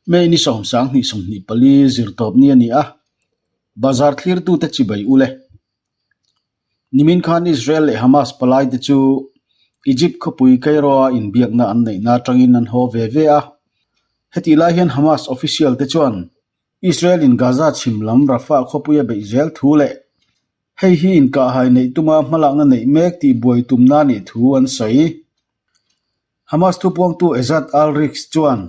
May ni 10 2024 zirtawpni a ni a, bazar thlirtute chibai u le. Nimin khan Israel leh Hamas palaite chu Egypt khawpui Cairo-a inbiakna an neihna atangin an haw ve ve a. Hetih lai hian Hamas official te chuan Israel-in Gaza chhim lam Rafah khawpuia beih zel thu leh hei hi inkahhai neih tuma hmalakna neih mek tih buai tumna nih thu an sawi. Hamas thupuangtu Ezzat al-Riks chuan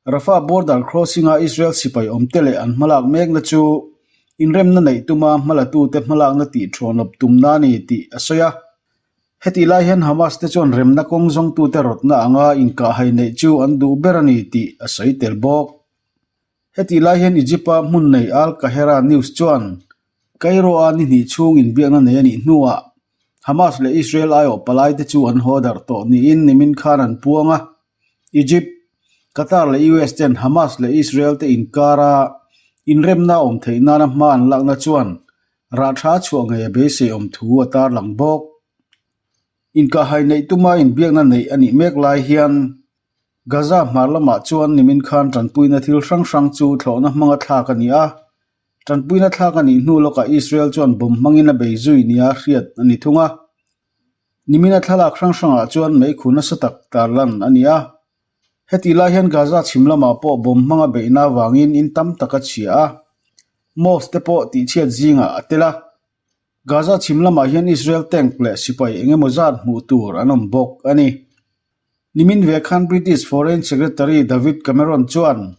Rafah border crossing-a Israel sipai awmte leh an hmalak mekna chu inremna neih tuma hmalatute hmalakna tih thuanawp tumna a ni tih a sawi a. Hetih lai hian Hamas te chuan remna kawng zawngtute rawtna anga inkahhai neih chu an duh ber a ni tih a sawi tel bawk. Hetih lai hian Egypt-a hmun nei Al Qahera News chuan Cairo-a ni hnih chhung inbiakna nei a nih hnuah Hamas leh Israel aiawh palaite chu an haw darh tawh niin nimin khan an puang a. Egypt, Qatar leh US ten Hamas leh Israel te inkara inremna awm theih nana hma an lakna chuan rah tha chhuah ngei a beisei awm thu a tarlang bawk. Inkahhai neih tuma inbiakna neih a nih mek lai hian Gaza hmar lamah chuan nimin khan tanpuina thil hrang hrang chu thlawhna hmanga thlak a ni a. Tanpuina thlak a nih hnu lawkah Israel chuan bomb hmangin a bei zui nia hriat a ni thung a. Nimina thlalak hrang hrangah chuan meikhu nasa tak tarlan a ni a. Hetih lai hian Gaza chhim lamah pawh bomb hmanga beihna avangin in tam tak a chhia a, mosque te pawh tihchhiat zingah a tel a. Gaza chhim lamah hian Israel tank leh sipai eng emaw zat hmuh tur an awm bawk a ni. Nimin ve khan British Foreign Secretary David Cameron chuan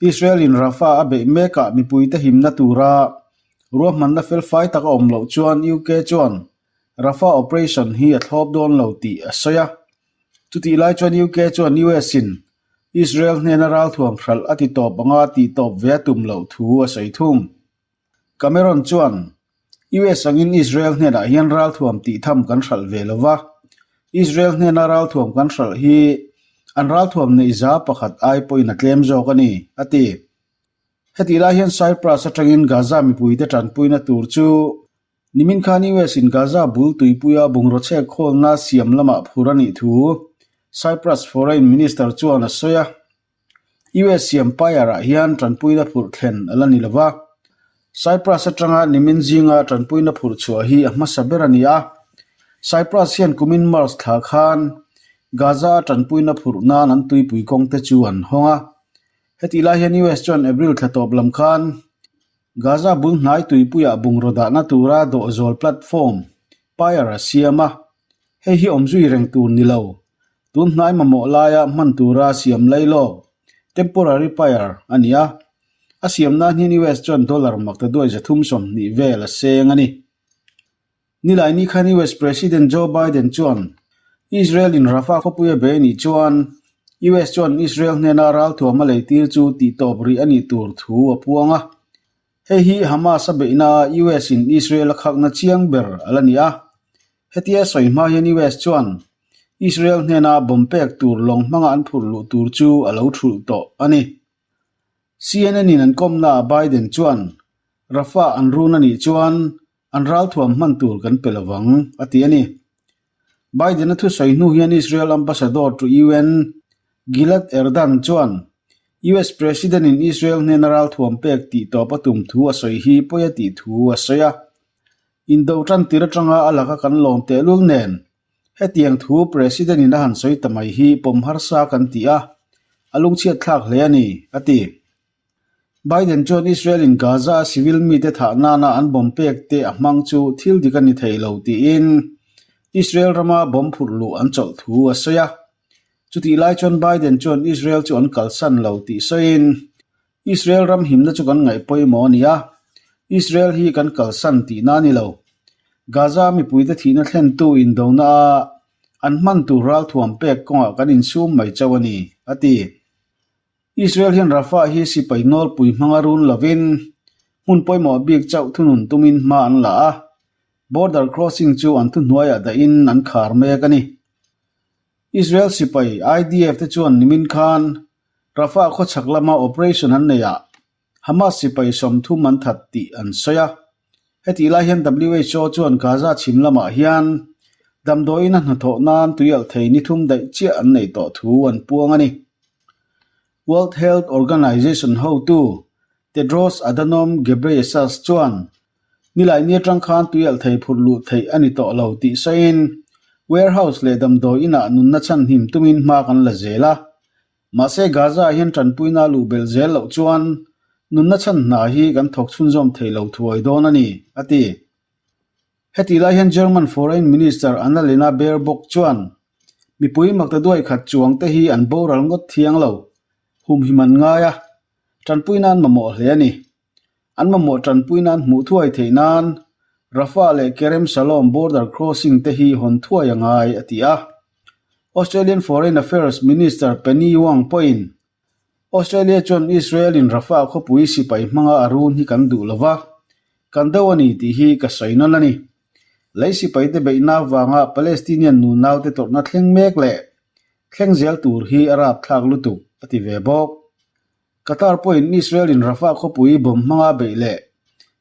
Israel-in Rafah a beih mekah mipuite himna tura ruahmanna felfai tak a awm loh chuan UK chuan Rafah operation hi a thlawp dawn lo tih a sawi a. Chutih lai chuan UK chuan US-in Israel hnena ralthuam hralh a ti tawp anga tih tawp ve a tum loh thu a sawi thung. Cameron chuan, US angin Israel hnenah hian ralthuam tih tham kan hralh ve lo va, Israel hnena ralthuam kan hralh hi an ralthuam neih za pakhat ai pawhin a tlem zawk a ni, a ti. Hetih lai hian Cyprus atangin Gaza mipuite tanpuina tur chu nimin khan US in Gaza bul tuipuia bungraw chhek khawlna siam lamah phur a nih thu Cyprus Foreign Minister chuan a sawi a. US siam Pyre-ah hian tanpuina phurh thlen a la ni lo va, Cyprus atanga nimin zinga tanpuina phurh chhuah hi a hmasa ber a ni a. Cyprus hian kumin March thla khan Gaza-a tanpuina phurh nan an tuipui kawngte chu an hawng a. Hetih lai hian US chuan April thla tawp lam khan Gaza bul hnai tuipuiah bungraw dahna tura dawhzawl platform Pyre a siam a, hei hi awmzui reng tur ni lo. Tun hnai mamawh laia hman tura siam lai lawk, temporary pyre, a ni a. A siam nan hian US chuan dollar makta duai 320 vel a seng a ni. Nilai ni khan US President Joe Biden chuan Israel-in Rafah khawpui a bei anih chuan US chuan Israel hnena ralthuam a leitir chu tihtawp rih a nih tur thu a puang a. Hei hi Hamas a beihna US-in Israel a khakna chiang ber a la ni a. Hetia sawi hma hian US chuan Israel hnena bomb pek tur lawng hmanga an phurh luh tur chu a lo thulh tawh a ni. CNN-in an kawmnaah Biden chuan, Rafah an run a nih chuan an ralthuam hman tur kan pe lo vang, a ti a ni. Biden-a thusawi hnu hian Israel Ambassador to UN Gilad Erdan chuan US President-in Israel hnena ralthuam pek tih tawp a tum thu a sawi hi pawi a tih thu a sawi a. Indo tan tir atanga a laka kan lawm tehlul nen hetiang thu President-in a han sawi ta mai hi pawm harsa kan ti a, a lungchhiat thlak hle a ni, a ti. Biden chuan Israel-in Gaza-a civil mite thah nana an bomb pek te a hmang chu thil dik a ni thei lo tiin Israel rama bomb phurh luh an chawlh thu a sawi a. Chutih lai chuan Biden chuan Israel chu an kalsan lo tih sawiin, Israel ram himna chu kan ngaih pawimawh a ni a, Israel hi kan kalsan tihna a ni lo. Gaza mipuite thihna thlentu indona a an hman tur ralthuam pek kawngah kan insum mai chauh a ni, a ti. Israel hian Rafah hi sipai nawlpui hmanga run lovin hmun pawimawh bik chauh thunun tumin hma an la a, border crossing chu an thuhnuaiah dahin an khar mek a ni. Israel sipai IDF te chuan nimin khan Rafah khawchhak lama operation an neihah Hamas sipai 30 an that tih an sawi a. Hetih lai hian WHO chuan Gaza chhim lamah hian damdawiin a hnathawh nan tuialh thei ni thum daih chiah an neih tawh thu an puang a ni. World Health Organization hotu Tedros Adhanom Ghebreyesus chuan Nilaini atang khan tuialh thei phurh luh theih a ni tawh lo tih sawiin warehouse leh damdawi inah nunna chhanhim tumin hma kan la zel a. Mahse Gaza ah hian tanpuina luh belh zel loh chuan nunna chhan hna hi kan thawk chhunzawm thei lo thuai dawn a ni, a ti. Hetih lai hian German Foreign Minister Annalena Baerbock chuan mipui maktaduai khat chuang te hi an boral ngawt thiang lo, humhim an ngai a, tanpuina an mamawh hle a ni. An mamawh tanpuina an hmuh thuai theih nan Rafah leh Kerem Shalom border crossing te hi hawn thuai a ngai, a ti a. Australian Foreign Affairs Minister Penny Wong pawhin Australia chuan Israel in Rafah khawpui sipai hmanga a run hi kan duh lova, kan do a ni tih hi ka sawi nawn a ni. Lei sipaite beihna avanga Palestinian nunaute tawrhna thleng mek leh thleng zel tur hi a rapthlak lutuk, a ti ve bawk. Qatar pawhin Israel in Rafah khawpui bomb hmanga beih leh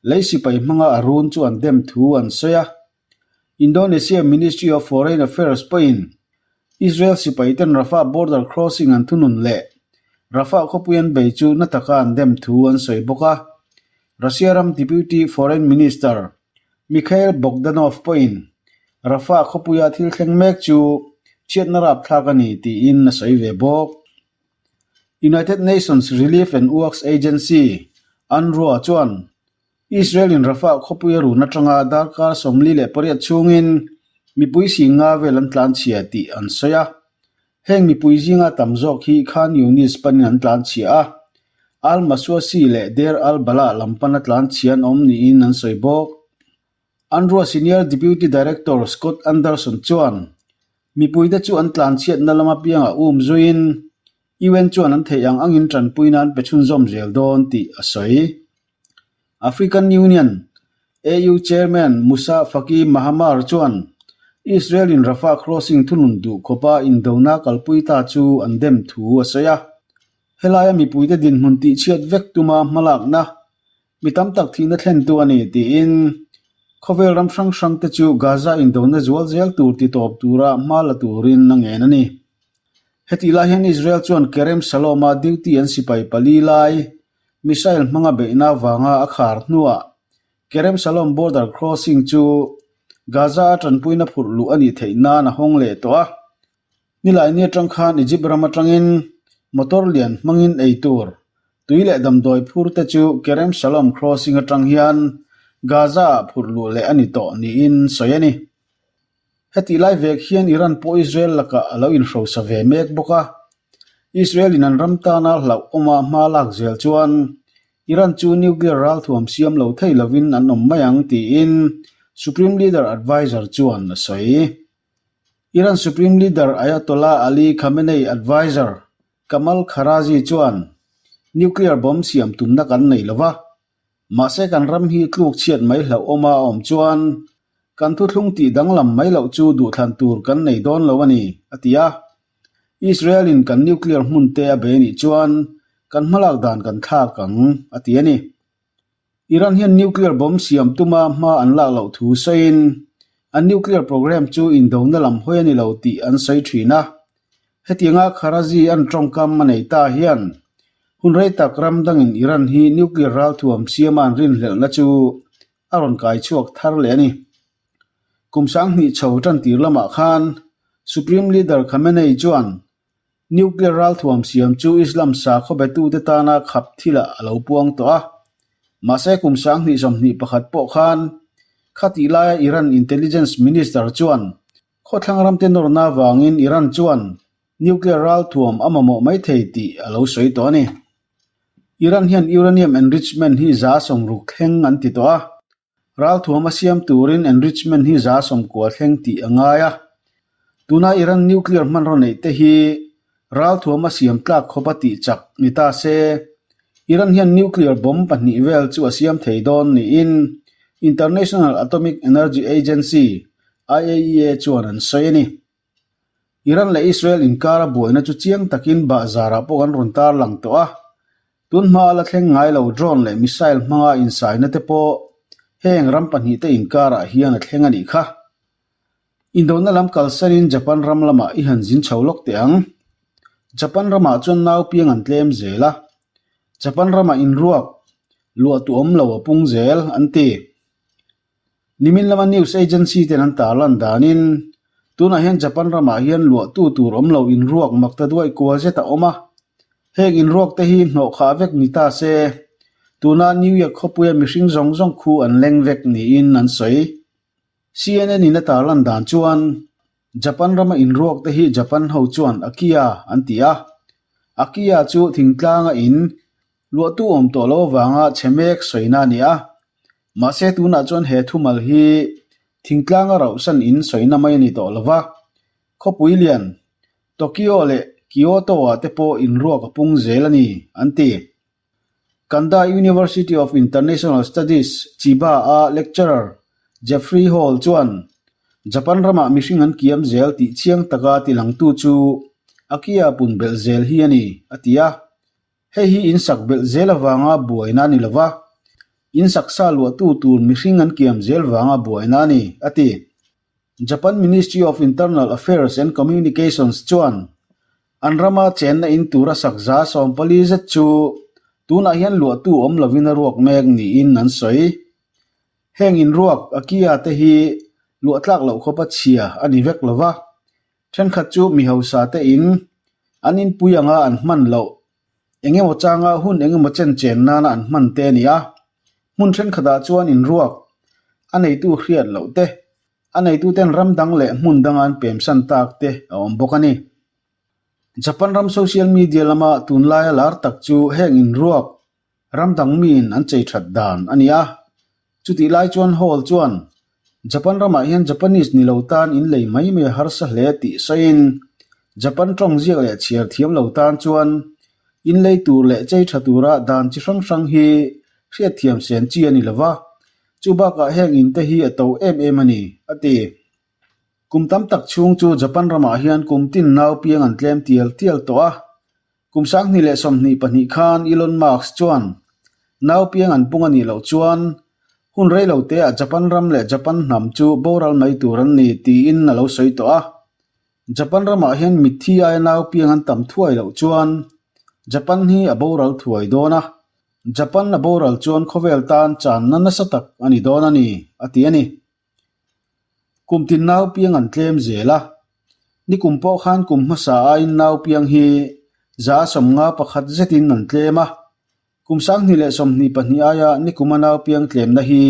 lei sipai hmanga a run chu an dem thu an sawi a. Indonesia Ministry of Foreign Affairs pawhin Israel sipaiten Rafah border crossing an thunun leh Rafah khawpui an bei chu na taka an dem thu an sawi bawk a. Russia ram Deputy Foreign Minister Mikhail Bogdanov pawhin Rafah khawpuia thil thleng mek chu chhiatna rapthlak a ni tiin a sawi ve bawk. United Nations Relief and Works Agency, UNRWA, chuan Israel-in Rafah khawpui a run atanga darkar 48 chhungin mipui sing nga vel an tlanchhia tih an sawi a. Heng mipui zinga tam zawk hi Khan Younis panin an tlanchhia a, Al-Masuasi leh Deir al-Balah lam pana tlanchhia an awm niin an sawi bawk. UNRWA Senior Deputy Director Scott Anderson chuan mipuite chu an tlanchhiatna lam apiangah um zuiin UN chuan an theih ang angin tanpuina an pe chhunzawm zel dawn tih a sawi. African Union, AU, Chairman Moussa Faki Mahamat chuan Israel-in Rafah crossing thunun duh khawpa indona kalpui ta chu an dem thu a sawi a. Helaia mipuite dinhmun tihchhiat vek tuma hmalakna Mi tam tak thihna thlentu a ni tiin khawvel ram hrang hrangte chu Gaza indona zual zel tur ti tawp tura hma la turin a ngen a ni. Hetih lai hian Israel chuan Kerem Shalom-a duty an sipai pali lai missile hmanga beihna avanga a khar hnuah Kerem Shalom border crossing chu Gaza-a tanpuina phurh luh a nih theih nan a hawng leh tawh a. Nilaini atang khan Egypt ram atangin motor lian hmangin ei tur tui leh damdawi phur te chu Kerem Shalom crossing atang hian Gaza ah phurh luh leh a ni tawh niin sawi a ni. Hetih lai vek hian Iran pawh Israel lakah a lo inhrosa ve mek bawk a. Israel in an ram tana hlauhawma hma lak zel chuan Iran chu nuclear ralthuam siam lo thei lovin an awm mai ang tiin Supreme Leader Adviser chuan a sawi. Iran Supreme Leader Ayatollah Ali Khamenei adviser Kamal Kharazi chuan nuclear bomb siam tumna kan nei lo va, mahse kan ram hi tluk chhiat mai hlauhawma a awm chuan kan thuthlung tih danglam mai loh chu duhthlan tur kan nei dawn lo a ni, a ti a. Israel-in kan nuclear hmun te a bei nih chuan kan hmalak dan kan thlak ang, a ti a ni. Iran hian nuclear bomb siam tuma hma an lak loh thu sawiin an nuclear program chu indona lam hawi a ni lo tih an sawi thin a. Hetianga Kharazi an tawngkam a nei ta hian hun rei tak ram dangin Iran hi nuclear ralthuam siama an rinhlelhna chu a rawn kai chhuak thar leh a ni. Kum 2000 chho tantir lamah khan Supreme Leader Khamenei chuan Nuclear ralthuam siam chu Islam sakhaw betute tana khap thilah a lo puang tawh a. Mahse kum 2021 pawh khan khatih laia Iran Intelligence Minister chuan khawthlang ramte nawrna avangin Iran chuan nuclear ralthuam a mamawh mai thei tih a lo sawi tawh a ni. Iran hian uranium enrichment hi 60% thleng an ti tawh a. Ralthuam a siam turin enrichment hi 90% thleng tih a ngai a. Tuna Iran nuclear hmanraw neih te hi ralthuam a siam tlak khawp a tih chak ni ta se, Iran hian nuclear bomb pahnih vel chu a siam thei dawn niin International Atomic Energy Agency, IAEA, chuan an sawi a ni. Iran leh Israel inkara buaina chu chiang takin bahzarah pawh an rawn tarlang tawh a, tun hma la thleng ngai lo drone leh missile hmanga insaina te pawh heng ram pahnihte inkarah hian a thleng a nih kha. Indona lam kalsanin Japan ram lamah i han zin chho lawk teh ang. Japan ramah chuan nau piang an tlem zel a, Japan ramah inruak luah tu awm lo a pung zel, an ti. Nimin lama news agency ten an tarlan danin tunah hian Japan ramah hian luahtu tur awm lo inruak mak ta duai kual zet a awm a. Heng inruak te hi hnawh khah vek ni ta se, tuna New York khawpuia mihring zawng zawng khu an leng vek niin an sawi. CNN in a tarlan dan chuan Japan rama inruak te hi Japan ho chuan Akiya an ti a. Akiya chu thingtlanga in Luahtu awm tawh lo avanga chhe mek sawina a ni a, mahse tunah chuan he thumal hi thingtlanga rauhsan in sawina mai a ni tawh lo va, khawpui lian Tokyo leh Kyoto-ah te pawh inruak a pung zel a ni, an ti. Kanda University of International Studies, Chiba-a lecturer Jeffrey Hall chuan Japan ramah mihring an kiam zel tih chiang taka tilangtu chu a kia pun belh zel hi a ni, a ti a. Hei hi in sak belh zel avanga buaina a ni lo va, in saksa luahtu tur mihring an kiam zel vanga buaina a ni, a ti. Japan Ministry of Internal Affairs and Communications chuan an rama chenna in tura sak 140 zet chu tunah hian luahtu awm lovin a ruak mek niin an sawi. Heng inruak a kia te hi luah tlak loh khawpa chhia a ni vek lo va, Thenkhat chu mi hausa te in an inpui anga an hman loh eng emaw changa hun eng emaw chen chen nana an hman te a ni a. Hmun thenkhatah chuan inruak a neitu hriat loh te, a neitu ten ram dang leh hmun danga an pemsan tak te a awm bawk a ni. Japan ram social media lama tunlaia lar tak chu heng inruak Ram dang miin an chei that dan a ni a. Chutih lai chuan Hall chuan, Japan ramah hian Japanese ni lo tan in lei mai mai a harsa hle tih sawiin, Japan tawng ziak leh chhiar thiam lo tan chuan in lei tur leh chei tha tura dan chi hrang hrang hi hriatthiam sen chi a ni lo va, chu bakah heng in te hi a to em em a ni, a ti. Kum tam tak chhung chu Japan ramah hian kum tin nau piang an tlem tial tial tawh a, Kum 2022 khan Elon Musk chuan nau piang an pung a nih loh chuan hun rei lo teah Japan ram leh Japan hnam chu boral mai tur an ni tiin a lo sawi tawh a. Japan ramah hian mitthi aia nau piang an tam thuai loh chuan Japan hi a boral thuai dawn a, Japan a boral chuan khawvel tan channa nasa tak a ni dawn a ni, a ti a ni. Kum tin nau piang an tlem zel a, nikum pawh khan kum hmasa aiin nau piang hi 51 zetin an tlem a, kum 2022 aia nikuma nau piang tlemna hi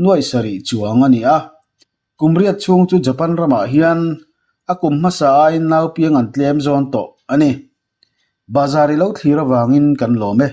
nuaih sarih chuang a ni a. Kum riat chhung chu Japan ramah hian a kum hmasa aiin nau piang an tlem zawn tawh a ni. Bazar i lo thlir avangin kan lawm e.